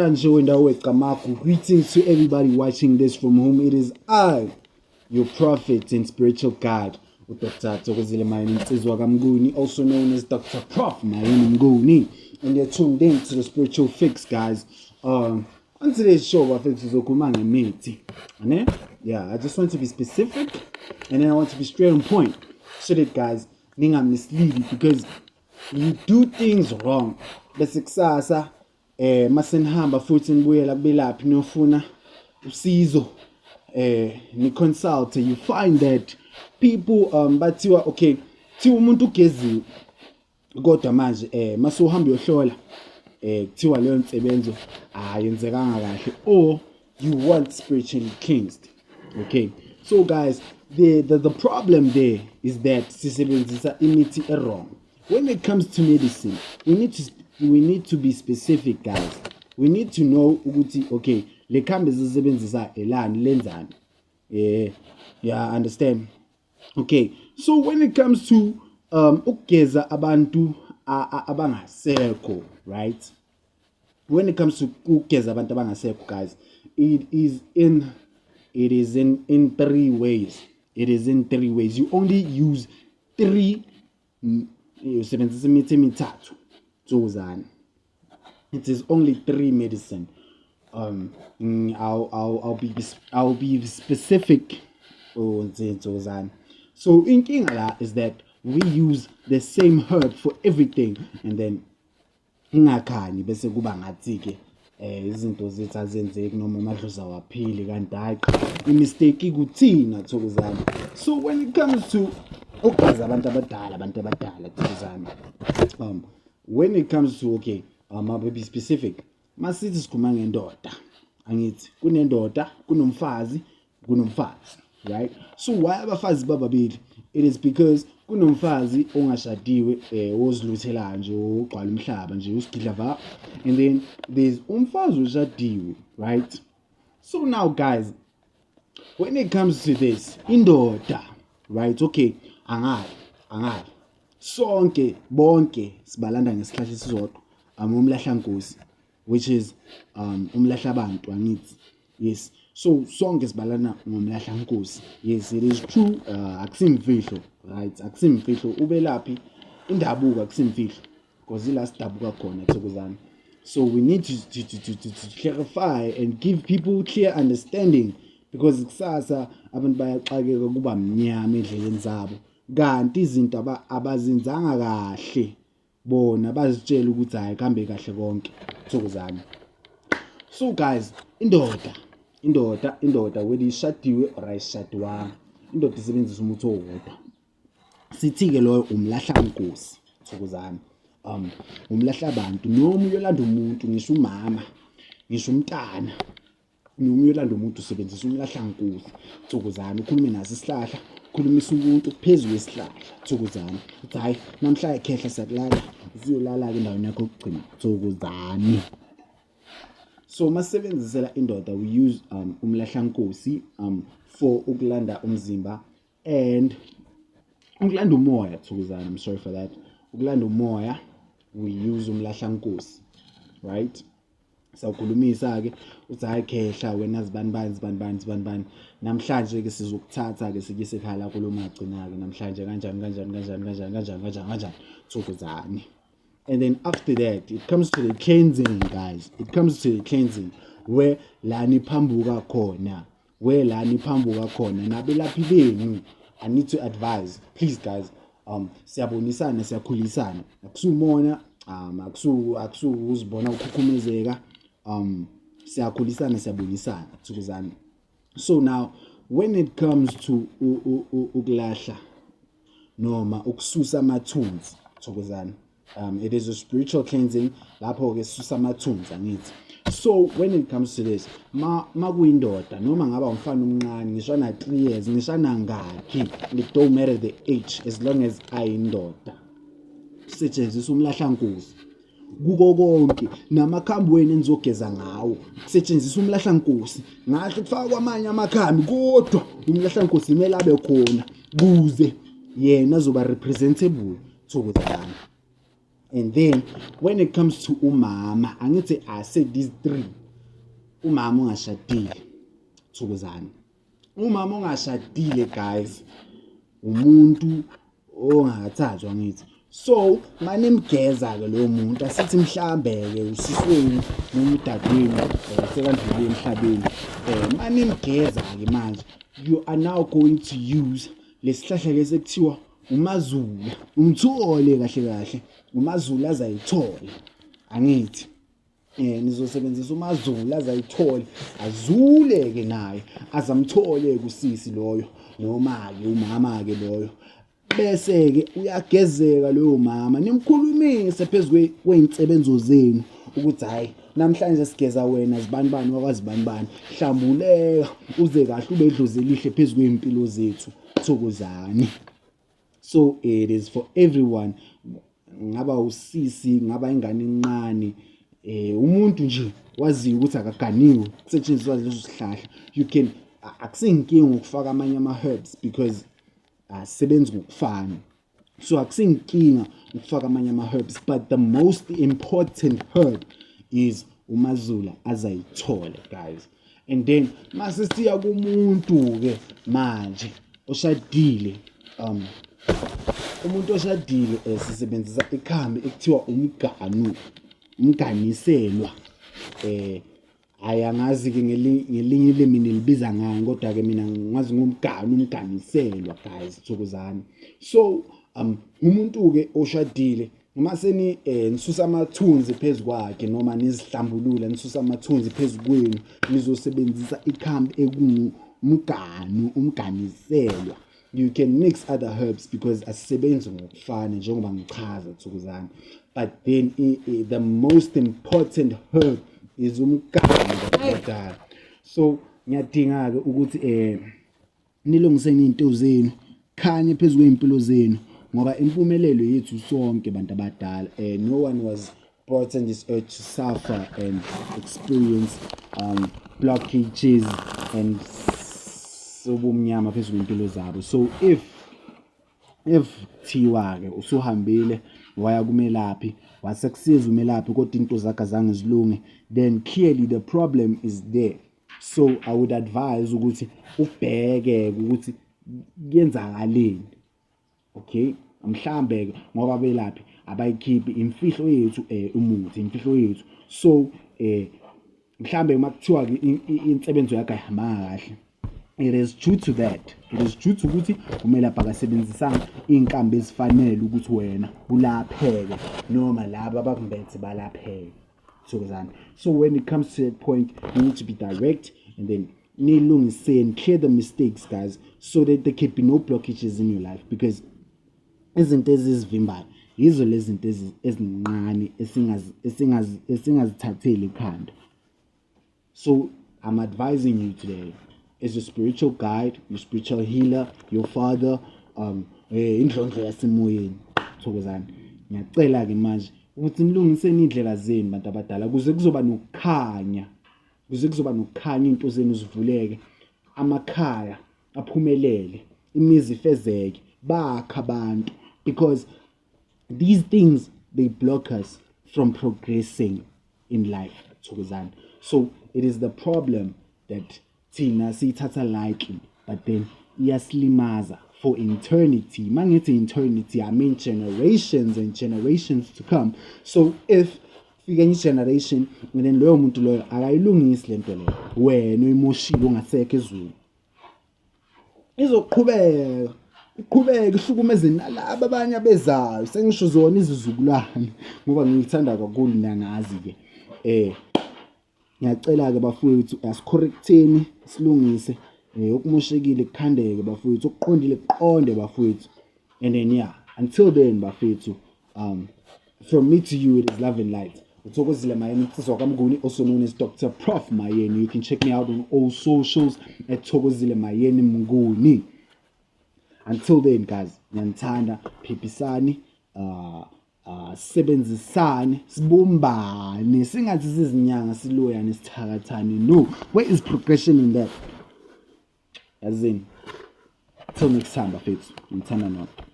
Thokozani wendawo Camagu. Greetings to everybody watching this from home. It is I, your prophet and spiritual guide, Dr. Thokozile Mayeni Nsizwa kaMnguni, also known as Dr. Prof Mayeni Mnguni. And you're tuned in to the Spiritual Fix, guys. On today's show, bafethu, sizokhuluma ngemithi. Ne? Yeah, I just want to be specific and then I want to be straight on point so that, guys, ninga-mislead, because you do things wrong bese kusasa masenihamba futhi nibuyela kubelaphi niyofuna usizo, ni consult, you find that people bathiwa, okay, thiwa umuntu ugeziwe, kodwa manje mase uhamba uyohlola, kuthiwa leyo nsebenzo ayenzekanga kahle or you want spiritually cleansed. Okay, so guys, the problem there is that sisebenzisa imithi wrong. When it comes to medicine, we need to be specific, guys. We need to know ukuthi, okay, le khambi esisebenzisa elani, lenzani. Yeah, understand? Okay, so when it comes to ukugeza abantu abangasekho, right, when it comes to ukugeza abantu abangasekho, guys, it is in three ways. It is in three ways. You only use three. Usebenzisa imithi emithathu, Thokozani. It is only three medicine. I'll be specific, oh Thokozani. So inkinga la is that we use the same herb for everything and then ingakhanyi, bese kuba ngathi ke izinto zethu azenzeki noma amadlozi awaphili, kanti hayi cha, i-mistake ikuthina, Thokozani. So when it comes to ukugeza abantu abadala, Thokozani, when it comes to, okay, I'll be specific. Masithi sikhuluma ngendoda, angithi kunendoda, kunomfazi, kunomfazi, right? So why abafazi bababili? It is because kunomfazi ongashadiwe, oziluthelayo nje, ogcwala umhlaba nje, usigidla va, and then there's umfazi oshadiwe, right? So now, guys, when it comes to this, indoda, right, okay, angali sonke, bonke sibalanda ngesihlahla esisodwa, umlahlankosi, which is umlahlabantu, angithi? Yes, so sonke sibalana ngomlahlankosi. Yes, it is true. Akusimfihlo, right? Akusimfihlo, ubelaphi indabuko akusimfihlo because ila sidabuka khona, Thokozani. So we need to clarify and give people clear understanding, because kusasa abantu bayaxakeka, kuba mnyama endleleni zabo, kanti izinto abazenzanga kahle bona bazitshela ukuthi hayi, kambe kahle konke, Thokozani. So guys, indoda, whether ishadiwe or ayishadiwanga, indoda isebenzisa umuthi owodwa. Sithi-ke loyo umlahlankosi, Thokozani, umlahla abantu, noma uyolanda umuntu, ngisho umama, ngisho umntana, noma uyolanda umuntu, usebenzisa umlahlankosi, Thokozani. Ukhulume naso isihlahla, ukhulumisa umuntu phezu kwesihlahla, Thokozani, uthi, "Hhayi, namhlanje khehla, siyakulala, usuyolala-ke endaweni yakho yokugcina," Thokozani. So masebenzisela indoda, we use umlahlankosi for ukulanda umzimba and ukulanda umoya, Thokozani. I'm sorry for that. Ukulanda umoya, we use umlahlankosi, right? Sawukhulumisa ke, uthi, "Hayi khehla, wena zibani bani, zibani bani, zibani bani, namhlanje ke sizokuthatha ke sikise ekhaya lakho lomagcina ke namhlanje," kanjani kanjani kanjani kanjani kanjani kanjani kanjani, Thokozani. And then after that, it comes to the cleansing, guys. It comes to the cleansing where la niphambuka khona, where la niphambuka khona nabelaphi benu. I need to advise, please, guys. Siyabonisana, siyakhulisana, akusumona, akusu uzibona ukukhukhumezeka. Siyakhulisana, siyabonisana, Thokozani. So now, when it comes to ukulahla noma ukususa amathunzi, Thokozani, it is a spiritual cleansing lapho ke sisusa amathunzi, angithi? So when it comes to this, ma makuyindoda noma ngaba umfana omncane, ngisho na 3 years, ngisho nangakhi, it don't matter the age, as long as ayindoda, setshenziswa umlahlankosi kuko konke. Namakhambi wenu enizogeza ngawo, kusetshenziswa umlahlankosi. Ngahle kufaka kwamanye amakhambi, kodwa umlahlankosi kumele abe khona kuze yena azoba representable, Thokozani. And then when it comes to umama, angithi I said these three: umama ongashadile, thokozani, umama ongashadile guys, umuntu ongakathathwa ngithi. So manimgeza ke loyo muntu, asithi mhlambe ke usisi wenu noma udadewenu sekandlule emhlabeni, manimgeza ke manje, you are now going to use lesihlahla lesi ekuthiwa umazula, umthole kahle kahle, umazulu azayithole angithi. Nizosebenzisa umazulu azayithole, azule ke naye azamthole kusisi loyo noma ke umama ke loyo, bese ke uyagezeka loyo mama, nimkhulumise phezulu kwey'nsebenzo zenu ukuthi hhayi, namhlanje sigeza wena zibani bani wakwazibani bani, hlambuleka uze kahle ube idlozi elihle phezu kwey'mpilo zethu, thokozani. So it is for everyone, ngaba usisi, ngaba ingane encane, umuntu nje waziyo ukuthi akaganiwe, kusetshenziswa leso sihlahla. You can, akusinkinga ukufaka amanye ama-herbs because asebenzi ngokufana, so akusinkinga ukufaka amanye ama-herbs, but the most important herb is umazula azayithole guys. And then mase siya kumuntu-ke manje oshadile, umuntu oshadile, sisebenzisa ikhambi ekuthiwa umganu, umganiselwa. Hayi, angazi ke ngelinye ilimi nilibiza ngani, kodwa ke mina ngazi ngomganu, umganiselwa guys, thokozani. So umuntu ke oshadile, uma seni nisusa amathunzi phezu kwakhe noma nizihlambulula, nisusa amathunzi phezu kwenu, nizosebenzisa ikhambi ekungumganu, umganiselwa. You can mix other herbs because asisebenzi ngokufana njengoba ngichaza, thokozani, but then the most important herb is umganu abadala. So ngiyadinga-ke ukuthi nilungiseni iy'nto zenu, khanye phezu kwey'mpilo zenu, ngoba impumelelo yethu sonke bantu abadala. No one was brought on this earth to suffer and experience blockages and sobumnyama phezu kwempilo zabo. So if kuthiwa-ke usuhambile waya kumelaphi, wasekusiza umelaphi, kodwa into zakhe azange zilunge, then clearly the problem is there. So I would advise ukuthi ubheke ukuthi kuyenzakaleni, okay? Mhlambe ke ngoba belaphi abayikhiphi imfihlo yethu, umuthi imfihlo yethu. So mhlambe uma kuthiwa ke insebenzo yakhe ayihambanga kahle, it is due to that, it is due to ukuthi umelaphi akasebenzisanga iy'nkambi ezifanele ukuthi wena ulapheke noma laba abakumbethe balapheke, thokozani. So when it comes to that point, you need to be direct and then nilungiseni, clear the mistakes guys, so that there can be no blockages in your life, because izinto ezizivimbayo yizo lezi zinto ezincane esingazithatheli ekhanda. So I'm advising you today as your spiritual guide, your spiritual healer, your father, indlondlo yasemoyeni, thokozani. Ngiyacela ke manje ukuthi nilungiseni iy'ndlela zenu bantu abadala, kuze kuzoba nokukhanya, kuze kuzoba nokukhanya, into zenu zivuleke, amakhaya aphumelele, imizi ifezeke, bakha abantu, because these things, they block us from progressing in life, thokozani. So it is the problem that thina siyithatha lightly, but then iyasilimaza for eternity. Mangithi eternity, I mean generations and generations to come. So if fika enye generation and then loyo muntu loyo akayilungisi lento leyo wena uyimoshile ungasekho ezweni, izoqhubeka iqhubeke ihlukumeze nalaba abanye abezayo. Sengisho zona izizukulwane ngoba ngiyithanda kakhulu nangazi-ke. Ngiyacela-ke bafowethu, asicorrecteni, silungise okumoshekile, kukhandeke bafowethu, okuqondile kuqonde bafowethu. And then yeah, until then bafethu, from me to you, it is love and light. Uthokozile Mayeni, insizwa kaMnguni, also known as Dr Prof Mayeni. You can check me out on all socials at Thokozile Mayeni Mnguni. Until then guys, ngiyanithanda, phiphisani, sebenzisane, sibumbane, singathi sizinyanga siloyane, sithakathane. No, where is progression in that? Yazini, till next time bafethu, ngithanda nonke.